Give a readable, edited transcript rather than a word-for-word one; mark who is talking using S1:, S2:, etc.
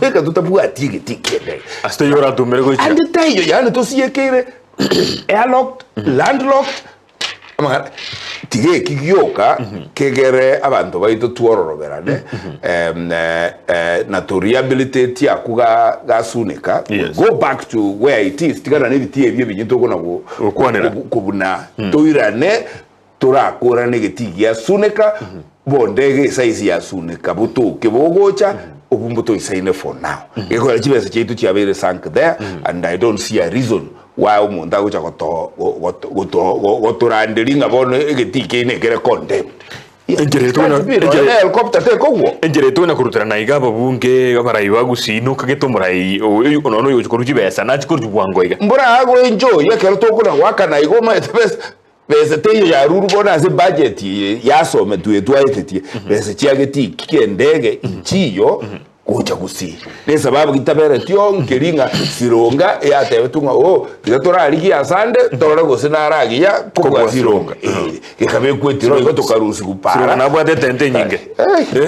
S1: Ndeka totabwati egetii ki'endege.
S2: Ase toiyo oratumere gochia.
S1: Ande taiyo, yaani tosiekeire airlocked, landlocked, amang'ana tiga eki gioka kegere abanto baito twororoberane em, eh, eh, na to rehabilitate akwo ga gasuneka
S2: Yes.
S1: go back to where it is tigana na ebitii ebio ebinyi tokona go-
S2: Gokwanera.
S1: kobu- kobuna toirane Torakorane egetii gia Suneka, bonde egesize ya Suneka botoke bogocha, obwo mbotoisaine for now. Gekogera chibesa chiaito chiabeire sunk there and I don't see a reason why omonto agocha goto goto goto gotoranderia ng'a bono egetii keino ekere condemned.
S2: Enchera etwe na-
S1: Can't be, nonya
S2: enchera-
S1: na helicopter tekogwa.
S2: Enchera etwe na koruterana iga ababunge abarai ba Gusii nokagete omorai oyo nonya oyogochia korwa chibesa nachie korwa bwango iga.
S1: Mbora agoenjoy ekero tokona goakana igo omanyete besa Besa teiyo yarurwe bono ase budget eye yasometwe eye twaetetie, besa chiagetie iki ki'endege nchiyo gocha gusii. Nesababu gitaberetio nkeri ng'a Sironga eyatebetwe ng'a oo tiga torarigie asande torore gose nare agiya kobua
S2: Kobua
S1: Sironga.
S2: Sironga.
S1: Eh, gekabekwa etiro igo tokarusigwa
S2: Sironga
S1: para.
S2: nabwate etente enyinge.
S1: Eh.
S2: Eh.